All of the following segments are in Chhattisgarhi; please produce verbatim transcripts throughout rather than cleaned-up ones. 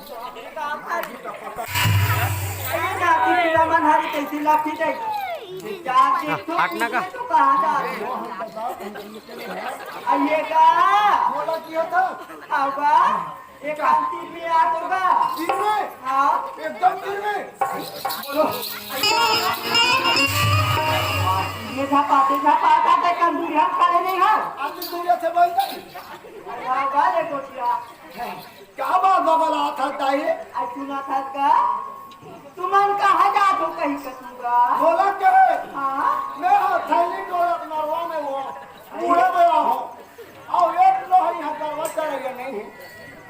ये जाति पीला मन हरी तैसी लाठी दे। जाति तो हटना का? तू कहाँ जा रही हो? आइए का? बोला किया था? आवा। एक आंटी भी आ तो का? दिन में? हाँ। एकदम दिन में? बोलो। ये झापा, ये झापा, आता था, कम दूर हम खड़े नहीं हो। आंटी दूर से बोल दे। हाँ, वाले गोटिया। का बात बबलाथस दाई? अइ सुनथस का? तुमन कहाँ जात हो कहीं कसूगा? बोला के? हाँ? मैं हा थैली टोला नरवा में वो बूढ़े में आहो। अउ एक लो है यहाँ दरवाजा लगे नहीं है।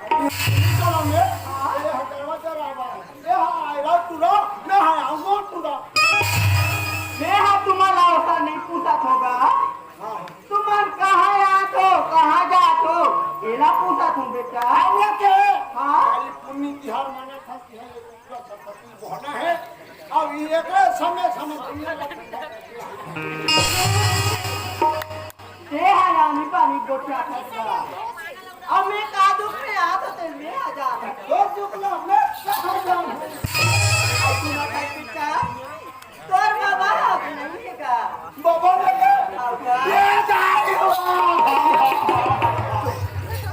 चलो मैं, हाँ? ये हा दरवाजा लगा। ये हा आयरा टूरा, मैं हा आऊंगा टूरा। मैं हा तुम्हारा ऐसा नहीं पूछा होगा। हाँ। तुमन कहाँ आत हो, कहाँ जात हो? एला पूछत हूँ बेटा। हम लोग के हाँ? काली पुन्नी तिहार मनाथन, तिहार एक दूसरा छपति बहना है। अब ये एकरे समय, समय दुनिया का ठंडा कर दिया। ते हा रानी पानी गोटिया खसरा। अब मैं का दुख में आत हो, ते मैं आ जा। तो दुख लो, मैं कहाँ जाऊँ? अब तू ना खाई पिता। तोर बाबा ह कि नहीं हे का? बाबा नहीं हे। हव का? ये जाए हो।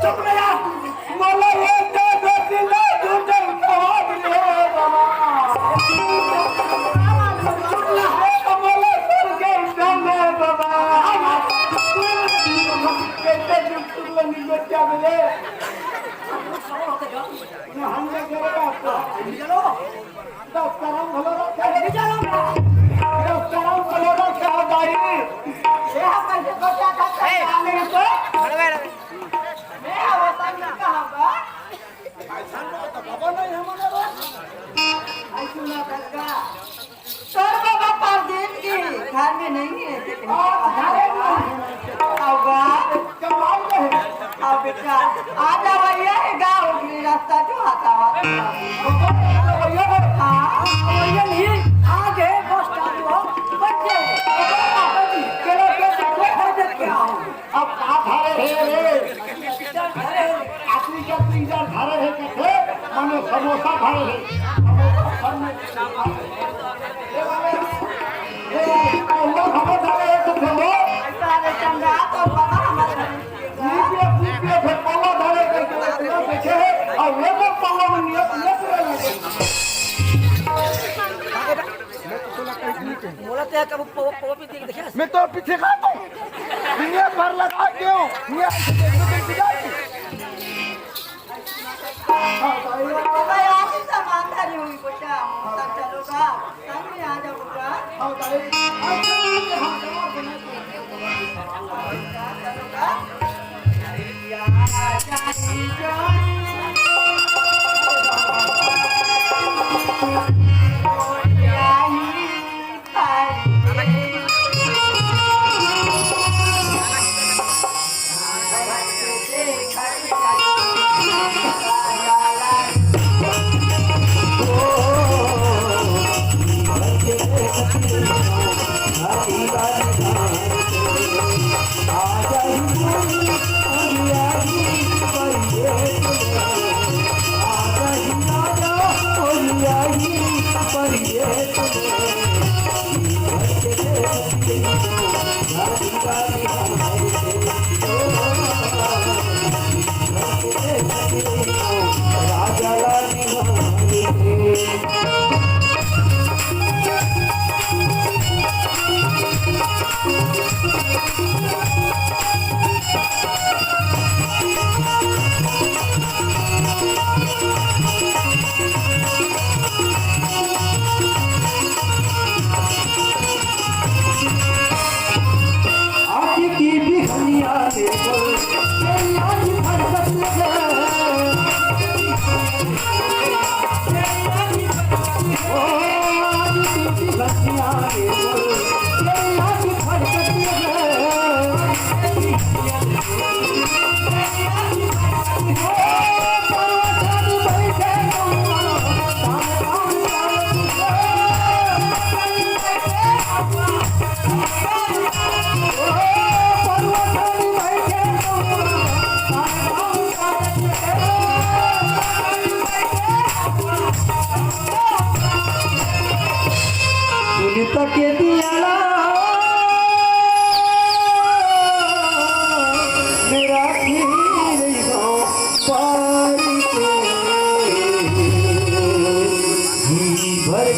चुप रह जा। बोलो, एक, दो, दो, तीन, दो, दो, दो, दो, दो, बाबा। चुप रह, बोलो, बोल के एकदम है, बाबा। कैसे चुप, चुप, नहीं, क्या बोले? ना, हम लोग जरा आपको दस करम भलो रखे। दस करम भलो रखे, दाई। ये हम कैसे बचा था? ए, आने तो। मैं वो तक कहाँ बा? ऐसा ना तो बाबा नहीं, हम ना बा। ऐसा ना करका। तोर बाबा परदेस गे, घर में नहीं है। आओगा। आओ बेटा, आ जा, भैया, ये गाँव में रास्ता जो आता है। हाँ। भैया नहीं, आगे बस स्टैंड हो, बच्चे। चलो, चलो, चलो, चलो, क्या हो? अब का धरे हे रे? आखिरी का तीन चार धरे हे कथे, माने समोसा धरे हे। समोसा धरे हे। ए, ए, कौआ खबर धरे हे कथे हो? ऐसा रे चंदा, तो पता हमारे नहीं पिए, नहीं पिए, फिर कौआ धरे हे कथे, इतना देखे हे, और ये तो कौआ में नियत, नियत रहे लगे। मोला ते कब पो-, पो-, पीछे देखे? मैं तो पीछे खा तो। दुनिया भर लगा के हूँ। दुनिया भर लगा के हूँ। बाबा, यहाँ से सामान धरी हुई बेटा। सब चलोगा? संग में आ जाओगा? चलोगा?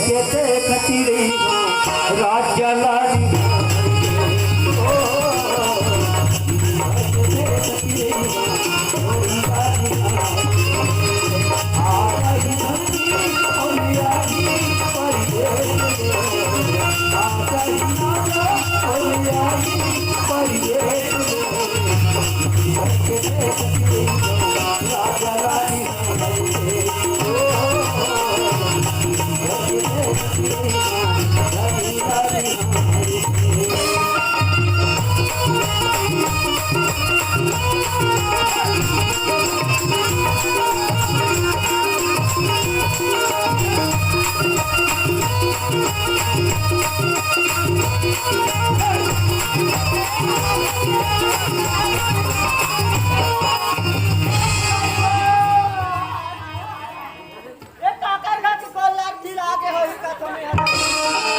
ये देखती रही हो राजा लाली। ए, काकर घर के गोल्लर खिला के होई का तुम्हें?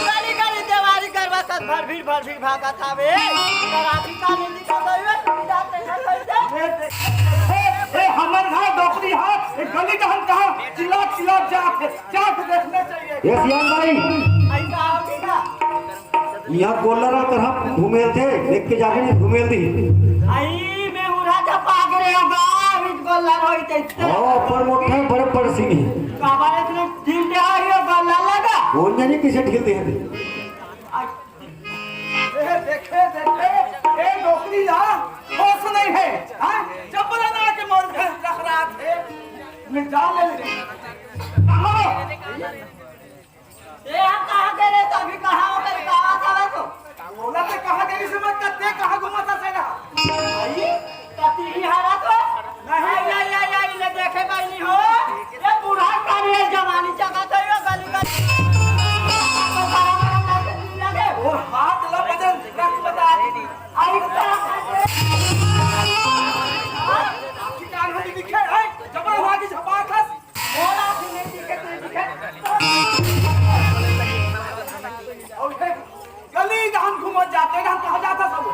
गली गली देवारी गरवा कस भर भीड़ भर भीड़ भागत हवे। तराती का नींदी का गई है, जाते हैं कैसे? ए, ए, हमर घर डोकरी हा, ए, गली डहन कहाँ चिल्ला चिल्ला जात हे, जाके देखना चाहिए। ये सियान भाई, ऐसा आओगे ना? इहाँ गोल्लर कहाँ घुमेलथे, देख के जाके नहीं घुमेल दी। आई मैं उड़ा जा पाग रे होगा, अभी गोल्लर होई ते। हाँ, पर मोटा है, बड़े बड़ सिंह है। काबर इतने ढीले आ रही हो गोल्लर लगा? वो नहीं किसे ढील दे दे। ए, देखे, देखे, ए, डोकरी ला, होश नहीं है, हाँ? जबरन आके मोर घर टकरात हे, मैं जान ले ले। कहाँ? ए, हम कहाँ गए रहे? तो अभी कहाँ हो गए? कहाँ था तो? ओला तो कहाँ गए से मत करते, कहाँ घुमा था सेना? आई, कति ही हारा तो? नहीं। आई, आई, आई, आई, ले देखे भाई नहीं हो। ये बूढ़ा कानी है, जवानी जगह तो यो गली गली। तो सारा मरम लाके दिन लगे। ओ हाथ ला बदल, रख बता। आई, कहाँ गए? कान में दिखे, आई, जबर हुआ की झपा खस। मोला भी नहीं दिखे, तू दिखे। अउ हे, गली डहन घूमत जाते, डहन कहाँ जाता सब?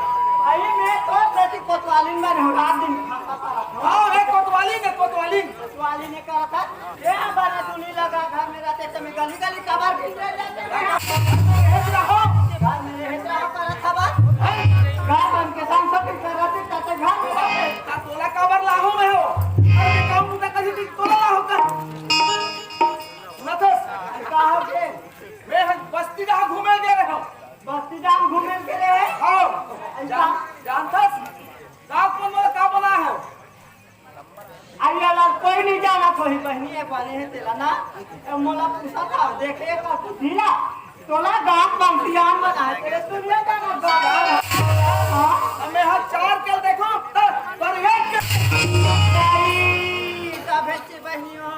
अरे, मैं तो प्रति कोतवालिन में रहूँ, रात दिन खाता था। हाँ, हे कोतवालिन, हे कोतवालिन। कोतवालिन ने कहा था, ये बड़ा दुनी लगा घर में रहते, तो मैं गली गली कबार के ले जाते हैं। घर में रहत रहो। घर में रहत रहो, करत था बात। घर बन के संग सब कर रहते, ताते घर में रहते। ता तोला काबर लाहूं मैं हो? अरे काम बुता करी थी, तोला लाहूं का? सुनत हस? का हो गे? मैं हम बस्ती डहा घूमे गे रहे हो। बस्ती डहा घूमे गे रहे? हाँ। ऐसा? जान, जानत हस? गाँव कौन मोला का बना हो? अरे यार, कोई नहीं जानत होही बहिनी, एक बार हे तेला ना। ए, मोला पूछा था, देखे का तू ढीला। तोला गाँव पंक्तियान बना है, तेरे दुनिया का ना गाँव। हाँ? मैं हर चार के देखो, तो पर एक के। नहीं, तब है बहिनी हो।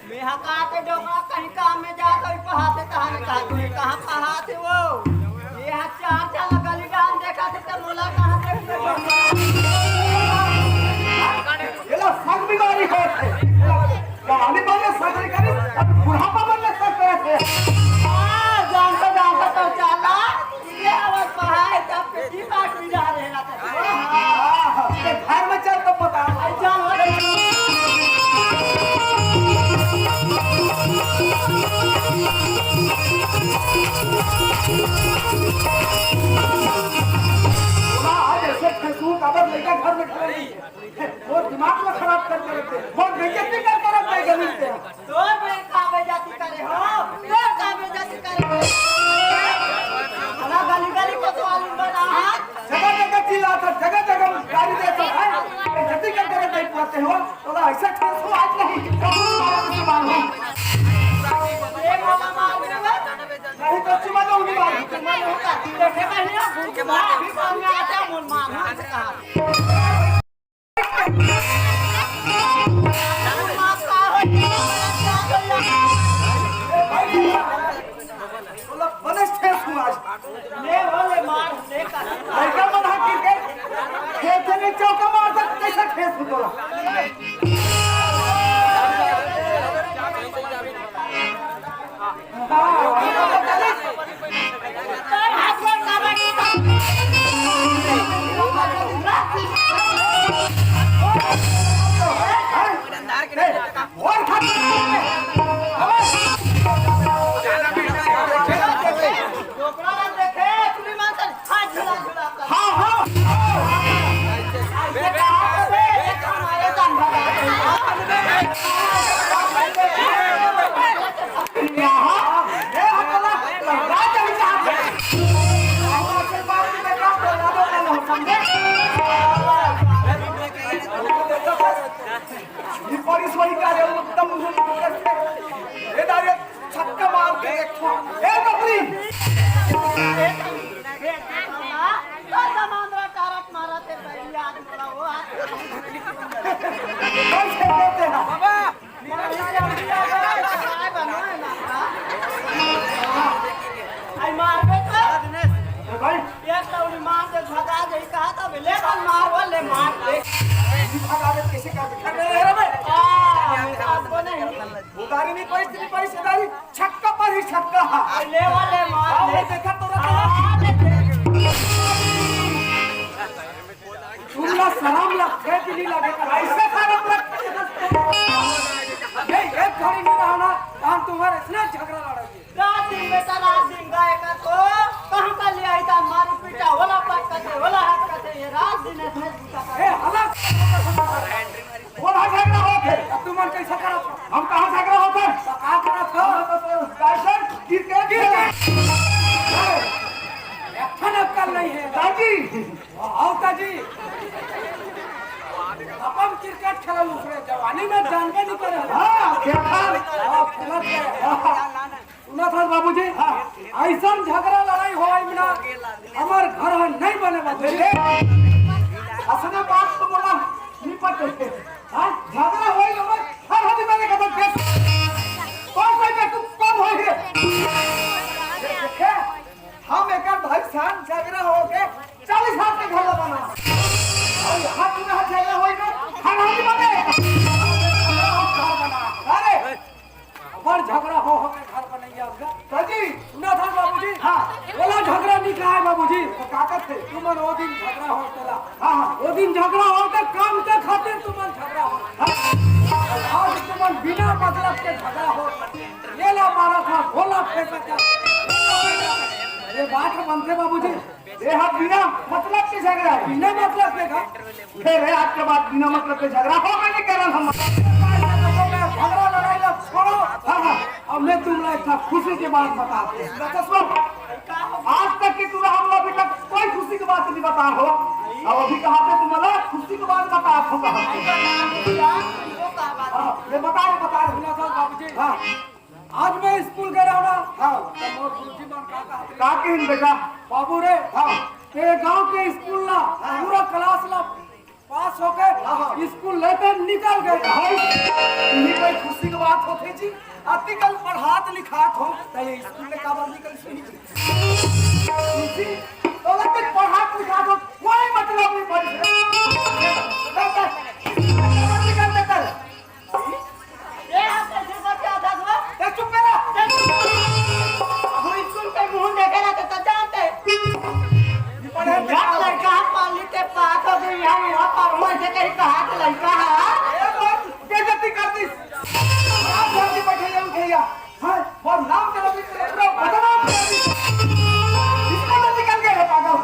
मेहा का के डोकरा कहीं काम में जात होई पहाते, तहाने का तू कहाँ पहाते हो? ये हा चार चार गली डाल देखा थे, तो मोला कहाँ से ये ला सग बिगाड़ी है। कहानी बन ले सग करे, अब बुढ़ापा बन ले सग करे। हाँ, जानता जानता तो चाला। ये आवाज पढ़ाए तब पेटी पाट भी जा रहे ना तो। हाँ, हाँ, तो घर में चल तो पता। आई चल, हाँ, आज ऐसे फेंकू, काबर लइका घर में खड़े नहीं है। वो दिमाग में खराब कर के रखते हैं। वो बेइज्जती कर के रखते हैं गली से। तोर मेर का बेइज्जती करे हो? तोर का बेइज्जती करे हो? बड़ा गली गली कोतवाल बना है। जगह जगह चिल्लाता, जगह जगह गाली देता है। बेइज्जती कर कर नहीं पाते हो, तो ऐसा ठेस हो आज नहीं। ये मामा मार देगा। नहीं तो चुमा दो उन्हीं मार। चुमा दो उनका। देखे बहनिया, घूम के मार। अभी सामने आता है, मुन मार, मुन से कहा। बोला, बने ठेस हुआ आज। ले, बोले, मार, ले, कर। लड़का मन हा क्रिकेट खेलते नहीं, चौका मारता, कैसा ठेस हुआ तोला? ए दारे, छक्का मार के देखो। ए बकरी। तो समांतरा कारक मारा थे पहली आज बोला वो आज। कैसे कहते हैं? बाबा। आई मार बे तो। ए भाई। एक तौड़ी मार दे, भगा दे, कहा था बे, ले बल मार, वो ले मार दे। भगा दे, कैसे कर दे? अरे, अरे, अरे, आ, आपको नहीं। उधारी नहीं पड़ी, तेरी पड़ी, उधारी। छक्का पर ही छक्का। आ, ले वाले मार, आओ, ले। देखा तो रहा। आ, ले, ले। तुमला शरम लगथे कि नहीं लगे? ऐसे शरम लगथे? नहीं, एक घड़ी नहीं रहा ना, हम तुम्हारे इतना झगड़ा लड़ेंगे। रात दिन बेटा, रात दिन गाय का तो कहाँ का ले आई था? मारू पीटा, होला पटकथे, होला हटकथे, ये रात दिन इसमें घुसा था। ए, हला। बोला झगड़ा होथे। अब तुमन कैसे करत हो? हम कहाँ झगड़ा होथे? तो का करत हो? हम तो, तो, क्रिकेट खेलत। एक ठन अक्कल नहीं है। दादी। आओ ताजी। अपन क्रिकेट खेलल उसने जवानी में जानबे नहीं करे। हाँ, खेलत। हाँ, खेलत है। सुना था बाबूजी, हाँ। ऐसन झगड़ा लड़ाई होई ना, हमार घर ह नहीं बने बाबूजी। असने बात तो बोला, नहीं पटे। हाँ, झगड़ा होई ना, हर हदी बने का तो देख। कौन सा देख तू कौन होई रे? देखे? हम एकर भाई सान झगड़ा होके चालीस हाथ के घर बना। और यहाँ तू यहाँ झगड़ा होई ना, खाना नहीं बने। अरे, अबर झगड़ा हो, हो के घर बनैया होगा। सजी। सुना था बाबूजी? हाँ। बोला झगड़ा नहीं कहा है बाबूजी। तो का करते? तुमन वो दिन झगड़ा हो तला। हाँ, हाँ। वो दिन झगड़ा हो तो काम के खातिर तुमन झगड़ा हो। हाँ। आज तुमन बिना मतलब के झगड़ा हो। ये ला मारा था, भोला पैसा का। ये बात बनते बाबूजी। ये हा बिना मतलब के झगड़ा है। बिना मतलब के का? फिर है आज के बाद बिना मतलब के झगड़ा हो, मैं नहीं करन हम। झगड़ा लड़ाई ला छोड़ो। हाँ, हाँ। अब मैं तुमला एक ठा खुशी के बात बता दूँ। बता सुन। आज तक के तुमला हम अभी तक कोई खुशी की बात नहीं बता हो। अब अभी कहा थे तुम्हारा खुशी की बात बता हो कहा। हाँ, ये बता रहे, बता रहे। सुना था बाबूजी। हाँ। आज मैं स्कूल गए रहा ना। हाँ। तो मोर गुरुजी मन का कहा थे? का कहिन बेटा? बाबू रे। हाँ। तेरे गांव के स्कूल ला, हाँ। पूरा क्लास ला पास होके हाँ, हाँ। स्कूल लेके निकल गए। भाई, इही कोई खुशी की बात होथे जी। अतिकल पढ़ात लिखात हो, तो ये स्कूल ले काबर निकल सही जी? खुशी, तो लगे पढ़ात लिखात हो, कोई मतलब नहीं पढ़। निकल, निकल, निकल। ए, आप कैसे करके आता था? ए, चुप करा। चल। अब स्कूल के मुंह देखे ना तो जानते। पढ़े तो यार, लड़का पाली ते पास हो गई, यहाँ, यहाँ पर हुआ से कहीं कहा तो लड़का है। ए, बहुत बेइज्जती कर दी। आप घर के बैठे हैं, उठे या। हाँ, बहुत नाम चला भी तेरे पूरा बदनाम कर दी। इसको तो निकल गया है पागल।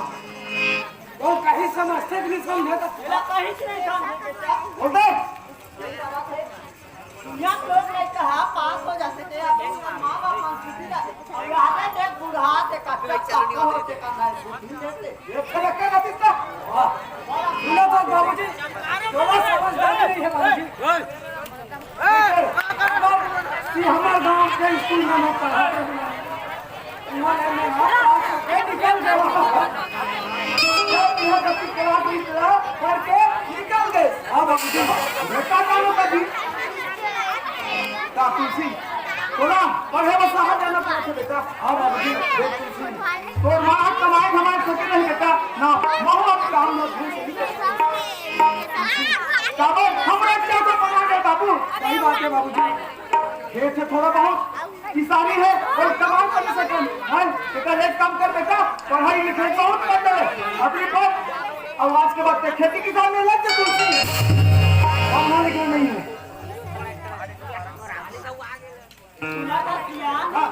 वो कहीं समझते भी नहीं समझे तो मेरा कहीं से नहीं समझे बेटा। बोलते? दुनिया के लोग नहीं कहा, पास हो जाते थे, अब माँ बाप मन छुट्टी जाते। अब यहाँ से देख, बूढ़ा से कच्चा पक्का होते का नहीं, बुद्धि देख ले। ये फरक क्या रहती था? वाह। सुनो तो बाबूजी, थोड़ा समझदारी नहीं है बाबूजी। कि हमारे गांव के स्कूल में मैं पढ़ा था। इन्होंने मेरा पास करके निकल गया। जब यह गति करा भी करा, करके निकल गए। हाँ बाबूजी, बेटा का लोग अभी। का तुलसी, तोला पढ़े बर शहर जाना पड़थे बेटा। हाँ बाबूजी, देख तुलसी, तोर माँ कमाए धमाए सके नहीं बेटा, ना महूँ काम ना धन से नहीं करते। काबर हमरा क्या तो बना गए बाबू? सही बात है बाबूजी, खेत है थोड़ा बहुत, किसानी है और कमाई कर सके। हैं? बेटा, एक काम कर बेटा, पढ़ाई लिखाई बहुत कर ले, अपनी पढ़, और आज के बाद ते खेती किसानी में लग जा तुलसी, पढ़ना लिखना नहीं है। सुना था सियान, हाँ।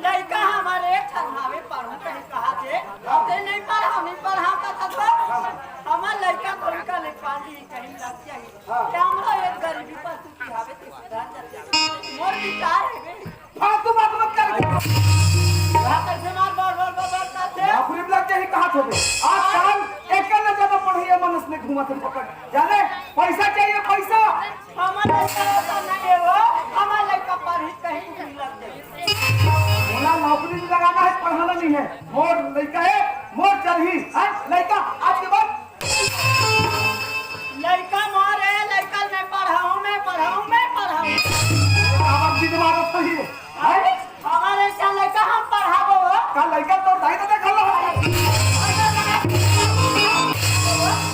लइका हमारे ठहरावे पढ़ू कहीं कहा थे, ते नहीं पढ़ाओ, नहीं पढ़ाओ का था तो, हमार लइका को उनका ले पाली कहीं लग जाए। हाँ। क्या हमरा एक गरीबी पर तू की हावे ते सुधार जाते। मोर विचार है बे। फालतू बात मत कर। क्या कैसे मार बोल बोल बोल बोल करते? नौकरी लग जाही कहा थे बे। आजकल एक न ज्यादा पढ़िए मनस में घूमत है पकड़। जाने, पैसा चाहिए, पैसा। हमार लइका होता नहीं अरे, हमारे क्या लड़का हम पढ़ाबो हो? का लड़का तो दाई तो देखल हो।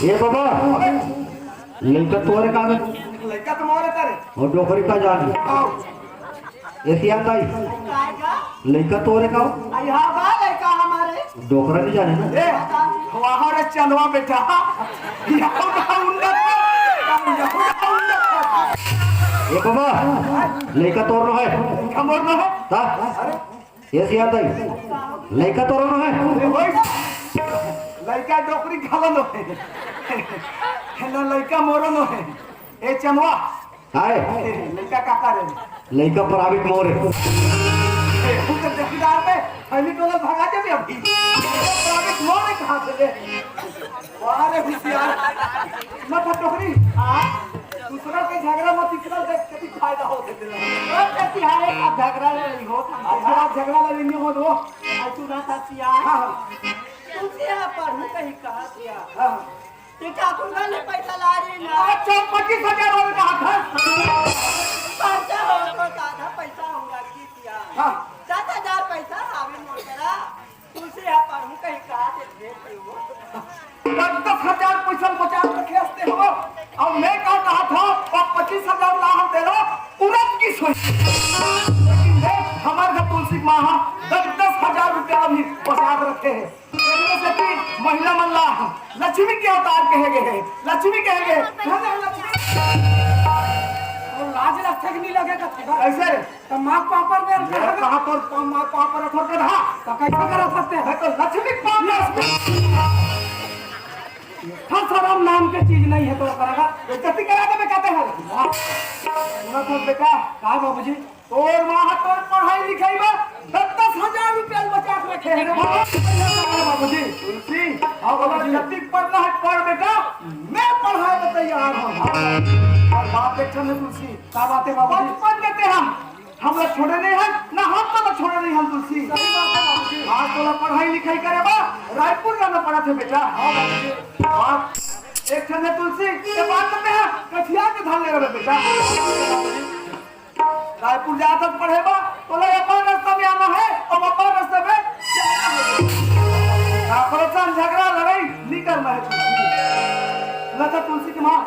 ए बाबा, लइका तोरे का रे? लइका तो मोरे तारे। अउ डोकरी का जान। आओ। एसिया ताई। काय का? लइका तोरे का? आई हाँ बा लइका हमारे। डोकरा नहीं जाने ना? ए, वहाँ रे चंदवा बेटा। यहाँ का उन्नत कर। यहाँ का उन्नत कर। ए बाबा, लइका तोर नो है। लइका मोर नो है। ता? अरे, एसिया ताई, लइका तोरो नो है? ए, होई। लइका डोकरी घाला नो है। है ना, लइका मोरो नो है। ए चनवा। हाय। ए, लइका काका रे। लइका प्राइवेट मोर है। ए, तू तो चौकीदार पे, हमी टोला भगा देबे अभी। प्राइवेट मोर है कहाँ से ले? वाह रे होशियार। मत हट टोकरी। हाँ। दूसरा के झगड़ा मत इतना देख, कति फायदा हो सकता है। और कति हारे का झगड़ा ले रही हो, आज के बाद झगड़ा लड़ेंगे हो तो। आज तू ना था सिया। हाँ, हाँ। तुमसे यहाँ पढ़ू कहीं कहा सिया। हाँ, हाँ। ते ठाकुर घर ले पैसा ला रही ना। अच्छा, पच्चीस हजार वाले कहा था। खर्चा हो तो आधा पैसा होगा की सिया। हाँ। दस हजार पैसा हावे मोर करा। तुलसी हा पढ़ू कहीं कहा से भेज दे वो। दस दस हजार पैसा बचा के रखे हंसते हो। अब मैं का कहा था, अब पच्चीस हजार ला हम दे रहा, उड़द की सोई। लेकिन देख, हमारे घर तुलसी माँ हा दस दस हजार रुपया अभी बचा के रखे हैं। एकरे सेती महिला मन ला लक्ष्मी के अवतार कहे गए हैं, लक्ष्मी कहे गए हैं। धन है लक्ष्मी। और लाज लगथे कि नहीं लगे कथे? कैसे? तो माँ पापर में ये कहा तोर पा-, माँ पापर थोड़ के रहा। तो कैसे करा सकते हैं? मैं तो लक्ष्मी पाप में हंस शर्म नाम के चीज नहीं है तो करेगा। बेइज्जती करा दे, मैं कहते हैं। वाह। सुना तो बेटा। का बाबूजी? तोर माँ हा तोर पढ़ाई लिखाई में दस दस हजार रुपया बचा के रखे हैं रे बाबा। बाबूजी। तुलसी, हाँ बाबूजी। जतिक पढ़ना है पढ़ बेटा, मैं पढ़ाए में तैयार हूँ। और बात देख तुलसी। का बात है बाबूजी? बचपन में ते हम, हम लोग छोड़े नहीं हैं, ना हम तो छोड़े नहीं हम तुलसी। सही बात है बाबूजी। आज तोला पढ़ाई लिखाई करे बा, रायपुर जाना पड़ा थे बेटा। हाँ बाबूजी। और एक ठन है तुलसी, ये बात करते हैं, कठिया के धान ले रहे बेटा। रायपुर जात हस पढ़े बर, तोला अपन रास्ता में आना है और अपन रास्ता में जाना है। का परेशान झगड़ा लड़ाई नहीं करना है तुलसी। ना तो तुलसी के माँ,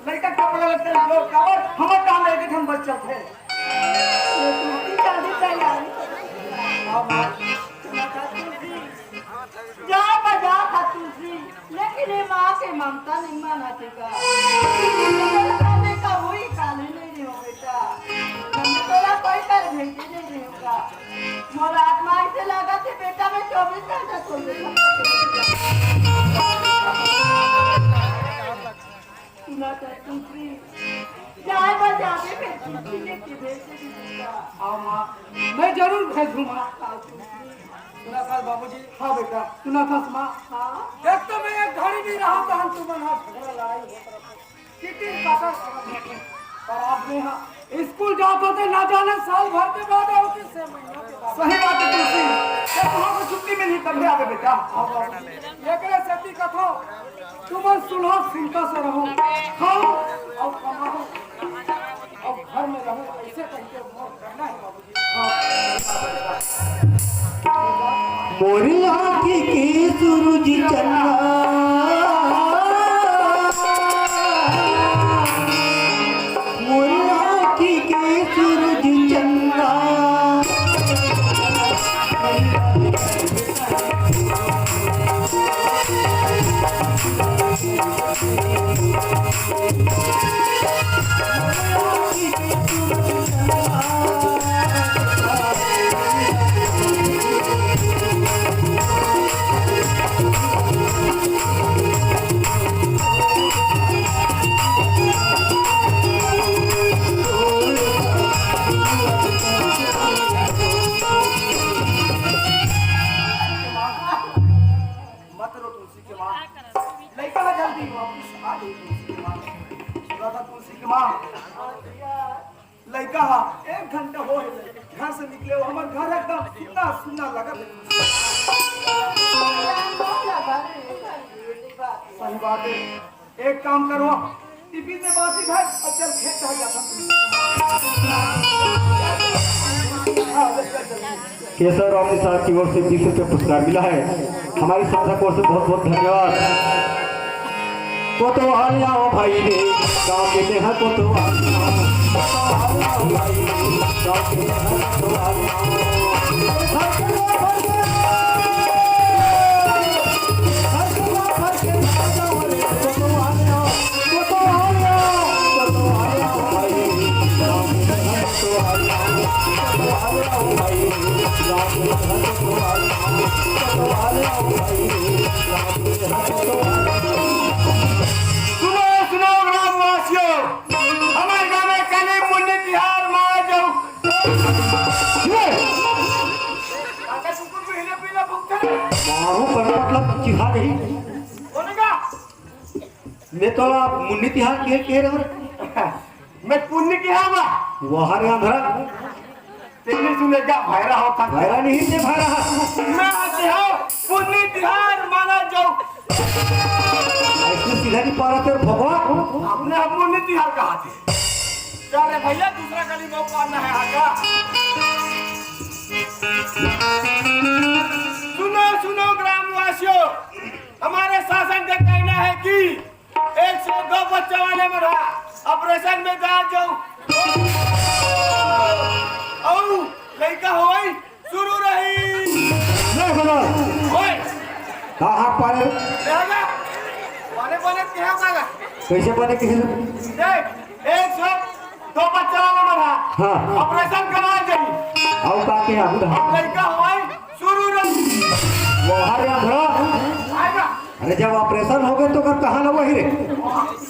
लड़का कपड़ा लत्ते लो, काबर हमर काम लेके हम बच चलते हैं। ये तुलसी शादी तैयारी। हाँ, माँ। ना तो तुलसी जा बजा था तुलसी, लेकिन ये माँ के ममता नहीं माना थे का। तुमने कभी काले नहीं रहो बेटा, तुमने तोला कोई कर भेजे नहीं रहेगा। मोर आत्मा ऐसे लगा थे बेटा, मैं चौबीस घंटा सो लेता। सुना था तुलसी, जाए बजा दे, मैं तुलसी लेके भेज दे बेटा। हाँ माँ, मैं जरूर भेजूँ माँ। सुना था बाबूजी। हाँ बेटा। सुना था माँ। हाँ। देख तो मैं एक घड़ी नहीं रहा था, हम तुमन हा झगड़ा लड़ाई होत रहा। कितनी कसर समझ में। पर आज मैं हाँ स्कूल जात होते ना जाने साल भर के बाद आओ कि छह महीना के बाद। सही बात है तुलसी। जब वहाँ को छुट्टी मिली तब भी आ गए बेटा। हाँ बाबूजी। एकरे सेती कथो तुमन सुलह सिंता से रहो, खाओ और कमाओ और घर में रहो, ऐसे कह के मोर कहना है बाबूजी। मोर आँखी के सूरज चंदा, मोर आँखी के सूरज चंदा। मत रो तुलसी के माँ, लइका ला जल्दी वापस आ गई तुलसी के माँ। सुना था तुलसी के माँ, लइका हा एक घंटा हो है घर से निकले हो, हमार घर एकदम सुन्ना सुन्ना लगत है। सही बात है, एक काम करो, टिफिन में बासी भर और चल खेत चल जाता। केशव राम निषाद की ओर से बीस रुपये पुरस्कार मिला है। हमारी संस्था की ओर से बहुत बहुत धन्यवाद। कोतवाल आओ भाई रे, गाँव के नेहा कोतवाल आओ। कोतवाल आओ भाई रे, गाँव के नेहा कोतवाल आओ। सुनो, सुनो ग्रामवासियों, हमर गाँव में कने मुन्नी तिहार मनाए जाऊ। ये! काका कुकुर को हिले पीला भुगते। मारू पर मतलब चिढ़ा नहीं। बोलेगा? मैं तो आप मुन्नी तिहार के कह रहे हो। मैं पुन्नी के हवा। वहां रे अंधरा। तेरी सुनेगा भैरा होता। भैरा नहीं थे भैरा। मैं आते हो पुन्नी तिहार माना जाऊ। ऐसे सीधा नहीं पा रहा तेरे भगवा। आपने हम पुन्नी तिहार कहा थे। क्या रे भैया, दूसरा गली में पाना है आगा। सुनो, सुनो ग्रामवासियों, हमारे शासन का कहना है कि एक सौ दो बच्चा वाले मन हा ऑपरेशन में जा जाऊ। अऊ लइका होई शुरू रही। नहीं बना। ओए, का हाथ पारे? देगा। पाने पाने क्या होगा? कैसे पाने किसी से? देख, एक सौ दो बच्चा वाले मन हा हाँ। ऑपरेशन करवा जाऊ। आओ का के आगू रहा। लइका होई शुरू रही। वो हर याद रहा। आएगा। अरे जब ऑपरेशन हो गए तो कर कहाँ ना वही रे।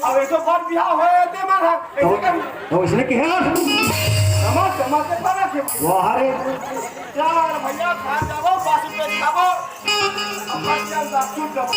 अब ऐसे बात बिहाव होए ते मन है। ऐसे तो, कर। तो इसने किया। समझ, समझ से बड़ा से। वाह रे। यार भैया, खा जाओ, बासी पे खाओ। अब बात क्या बात सुन जाओ।